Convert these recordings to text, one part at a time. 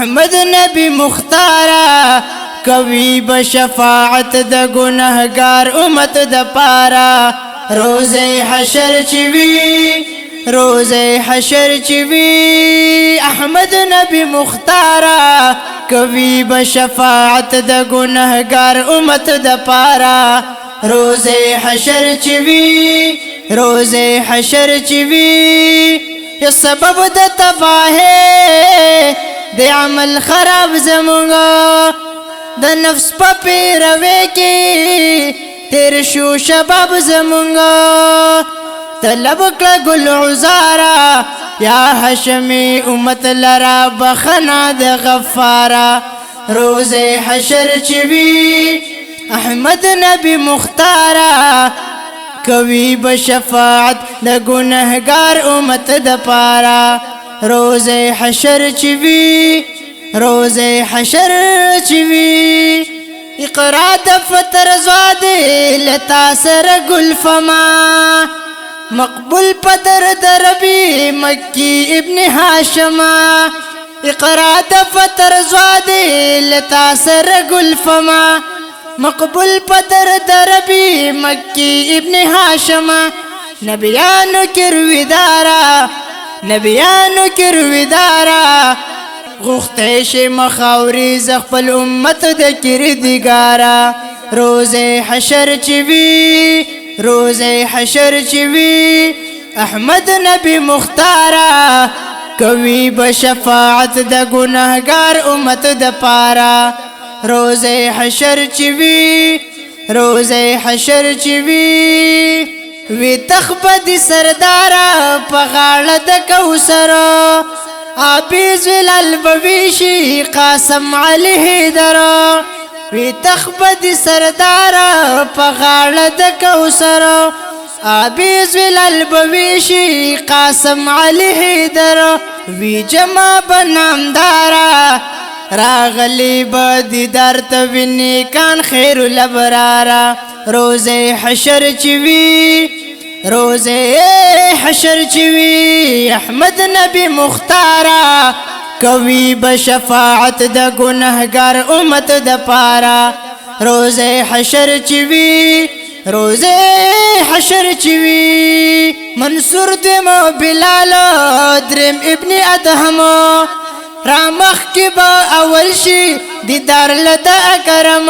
احمد نبی مختارا کوي بشفاعت د ګناهګار امت د پارا. روزه حشر چی وی، روزه حشر چی وی، احمد نبی مختارا کوي بشفاعت د ګناهګار امت د پارا. روزه حشر چی وی، روزه حشر چی وی، یو سبب د تباہی د عمل خراب زمونږ، د نفس په پیروي کې تیر شو شباب زمونږ. طلب کړه ګل عزارا یا هاشمی امت لرا بخنا د غفارا. روزه حشر چی وی، احمد نبی مختارا کوي بشفاعت د ګنهګار امت د پارا. روزه حشر چی وی، روزه حشر چی وی، اقرا دفتر زواد لتا سر گل فما، مقبول پدر دربی مکی ابن هاشما. اقرا دفتر زواد لتا سر گل فما، مقبول پدر دربی مکی ابن هاشما. نبیانو کرویدارا، نبیانو کرویدارا، غوښتې شي مخاوري ز خپل امت د کردګارا. روزه حشر چی وی، روزه حشر چی وی، احمد نبی مختارا کوي بشفاعت د ګناهګار امت د پارا. روزه حشر چی وی، روزه حشر چی وی، وی تخبد سردارا په غاړه د کوثر، ابي زلال بويشي قاسم عليه درا. وی تخبد سردارا په غاړه د کوثر، ابي زلال بويشي قاسم عليه درا. وی جما بنامدارا راغلی بدیدار ته ویني کان خیر الابرارا. روزه حشر چی وی، روزه حشر چی وی، احمد نبی مختارا کوي بشفاعت د ګنهګار امت د پارا. روزه حشر چی وی، روزه حشر چی وی، منصور دم بلال درم ابن ادهم، رامخ کی با اول شي دیدار لدا کرم.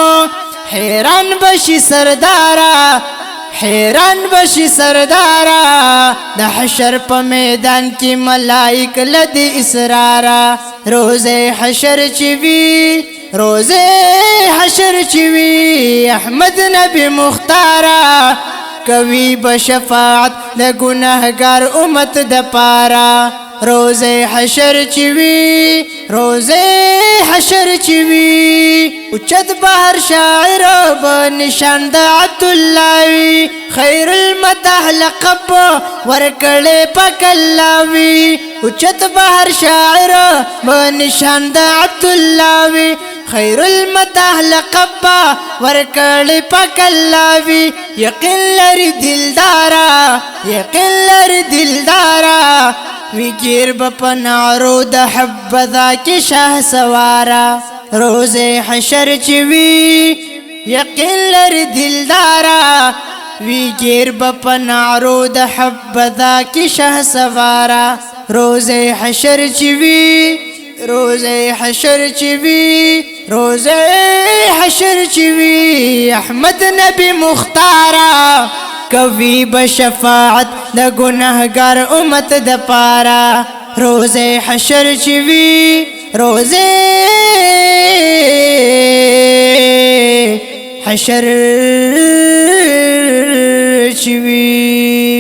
حیران بشي سردارا، حیران بشي سردارا، د حشر په میدان کې ملائک لدی اسرارا. روزه حشر چی وی، روزه حشر چی وی، احمد نبی مختارا کوي بشفاعت د ګناهګار امت د پارا. روزه حشر چی وی، روزه حشر چی وی، اوچت بهر شاعر بنشان د عبد الله وی، خیر المدح لقب ورکړې پکلاوی. اوچت بهر شاعر بنشان د عبد الله وی، خیر المدح لقب ورکړې پکلاوی. یقین لري دلدارا، یقین لري دلدارا، وی گیر په نارو د حبذا کې شاه سوارا. روزه حشر چی وی، یقین لري دلدارا، وی گیر په نارو د حبذا کې شاه سوارا. روزه حشر چی وی، روزه حشر چی وی، روزه حشر چی وی، احمد نبی مختارا کوي بشفاعت د ګناهګار امت د پارا. روزه حشر چی وی، روزه حشر چی وی.